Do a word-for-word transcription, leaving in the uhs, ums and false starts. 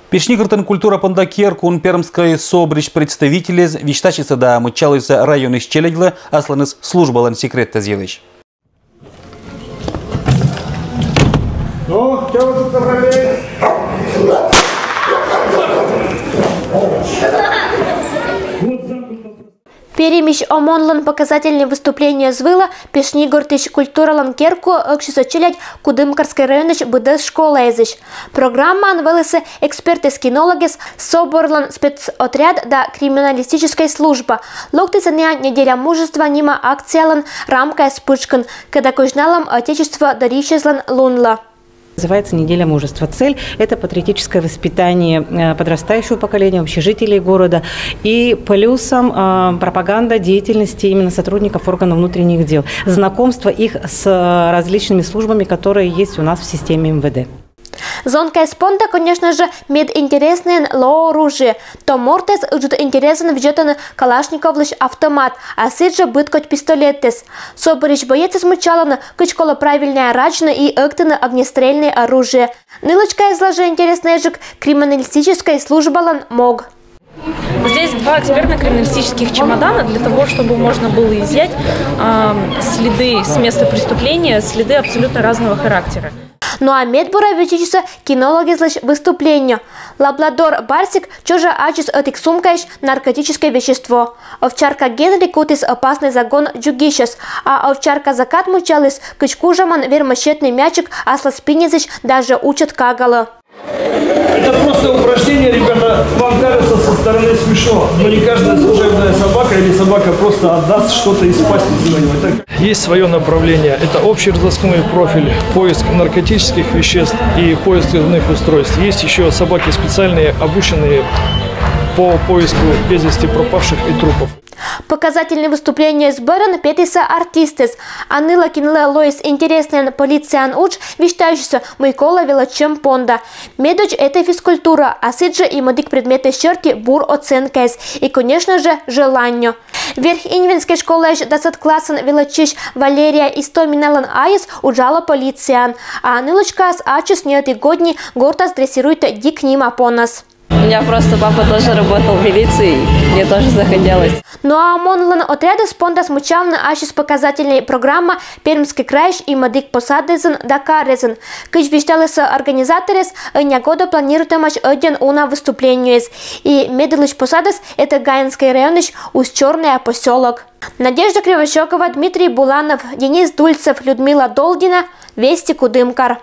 Пешнигортын культура понда керкуын Пермскӧй СОБР-ысь представительӧс висьтасисӧ да мыччысьӧ районысь челядьлы асланыс службалӧн секретъяс йылысь. Ну, что вы тут собрались? Пермысь ОМОН-лӧн показательнӧй выступлениеыс вылӧ Пешнигортысь культуралӧн керкуӧ ӧксисӧ челядь Кудымкарскӧй районысь быдӧс школаэзысь. Программаын вӧлісны экспертэс-кинологъяс, СОБР-лӧн спецотряд да криминалистическӧй служба. Локтісны «Неделя мужества» нима акциялӧн рамкаяс пытшкын, кӧда козьналӧм Отечество дырйисьяслӧн лунлы. Называется «Неделя мужества». Цель — это патриотическое воспитание э, подрастающего поколения, вообще жителей города. И плюсом э, пропаганда деятельности именно сотрудников органов внутренних дел, знакомство их с э, различными службами, которые есть у нас в системе МВД. Зонкаяс понда, конечно же, мединтереснӧйӧн лоӧ оружие. Том мортыс ыджыд интересӧн видзӧдӧны Калашниковлысь автомат, а сідзжӧ быд кодь пистолетэс. СОБР-ысь боецъяс мыччалӧны, кыдз колӧ правильнӧя радзны и ӧктыны огнестрельнӧй оружие. Нылочкаыслы жӧ интереснӧйджык криминалистическӧй службалӧн мог. Здесь два экспертно-криминалистических чемодана для того, чтобы можно было изъять а, следы с места преступления, следы абсолютно разного характера. Но а медбура виччысьӧ кинологъяслысь выступление. Лабрадор Барсик чужӧ ачыс ӧтик сумкаысь наркотическӧй вещество. Овчарка Генри кутіс опаснӧй загон дзугисьӧс, а овчарка Закат мыччаліс, кыдз кужӧмӧн вермӧ сетны мячик аслас пиньӧсысь даже учӧт кагалы. Это просто упражнение, ребята, вам кажется со стороны смешно, но не каждая служебная собака или собака просто отдаст что-то из пасти своего. Это Есть свое направление. Это общий разыскной профиль, поиск наркотических веществ и поиск взрывных устройств. Есть еще собаки специальные, обученные по поиску без вести пропавших и трупов. Показательнӧй выступлениеыс бӧрын петісны артистъяс. А нылӧ, кинлы лоис интереснӧйӧн полицияын удж, висьтасисны, мый колӧ велӧдчӧм понда. Медодз этӧ физкультура, а сідзжӧ и мӧдік предметъяс серти бур оценкаяс. И, конечно же, желание. Верх-Инвенскӧй школаысь дасӧд классын велӧдчысь Валерия Истоминалӧн айыс уджалӧ полицияын. А нылочкаыс ачыс ньӧти годні гортас дрессируйтӧ дик нима понас. У меня просто папа тоже работал в милиции, мне тоже захотелось. Но а ОМОН-лӧн отрядыс пондас мыччалны ассьыс показательнӧй программа Пермскӧй крайысь и мӧдік посадъясын да каръясын. Кыдз висьталісны организаторъяс, ӧнія годӧ планируйтӧмаӧсь ӧдйӧн уна выступлениеыс. И медводдза посадыс — это Гаинскӧй районысь Усть-Чёрная посёлок. Надежда Кривощёкова, Дмитрий Буланов, Денис Дульцев, Людмила Долдина. Вести Кудымкар.